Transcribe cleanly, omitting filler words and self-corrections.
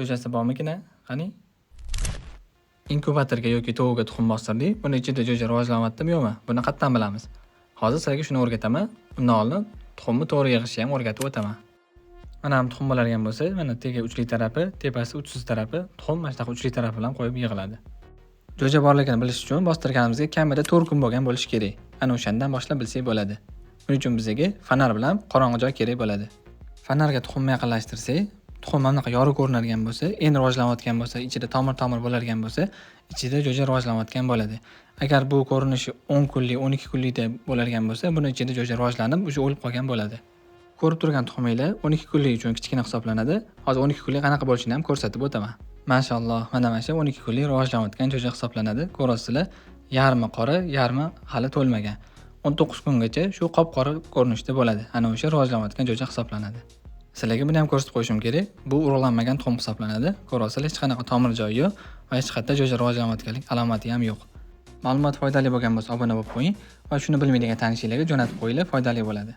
Jo'jasi bormikina? Qani? Inkubatorga yoki tovuqga tuxum bostirdik. Buni ichida jo'ja rivojlanyaptimi, yo'qmi? Buni qayerdan bilamiz? Hozir sizlarga shuni o'rgataman. Undan oldin tuxumni to'g'ri yig'ishni ham o'rgatib o'taman. Mana ham tuxum bo'ladigan bo'lsa, mana tegi uchli tarafi, tepasi uchsiz tarafi, tuxum mana shunaqa uchli tarafi bilan qo'yib yig'iladi. Jo'ja borligini bilish uchun bostirganimizga kamida 4 kun bo'lgan bo'lishi kerak. Ana o'shandan boshlab bilsak bo'ladi. Buning uchun bizga fonar bilan qorong'i joy kerak bo'ladi. Fonarga tuxumni yaqinlashtirsak, tuxum mana bunaqa yorug' ko'rinadigan bo'lsa, endi rivojlanayotgan bo'lsa, ichida tomir-tomir bo'ladigan bo'lsa, ichida jo'ja rivojlanayotgan bo'ladi. Agar bu ko'rinishi 10 kunlik, 12 kunlikda bo'ladigan bo'lsa, buni ichida jo'ja rivojlanib, o'sha o'lib qolgan bo'ladi. Ko'rib turgan tuxuminglar 12 kunlik uchun kichkina hisoblanadi. Hozir 12 kunlik qanaqa bo'lishini ham ko'rsatib o'taman. Mashalloh, mana shu 12 kunlik rivojlanayotgan jo'ja hisoblanadi. Ko'rasizlar, yarmi qora, yarmi hali to'lmagan. 19 kungacha shu qop-qora ko'rinishda bo'ladi. Ana o'sha rivojlanayotgan jo'ja hisoblanadi. Sizlarga buni ham ko'rsatib qo'yishim kerak. Bu urug'lanmagan tuxum hisoblanadi. Ko'rasizlar, hech qanaqa tomir joyi yo'q va hech qayerda jo'ja rivojlanayotganlik alomati ham yo'q. Ma'lumot foydali bo'lgan bo'lsa, obuna bo'lib qo'ying va shuni bilmaydigan tanishinglarga jo'natib qo'yinglar, foydali bo'ladi.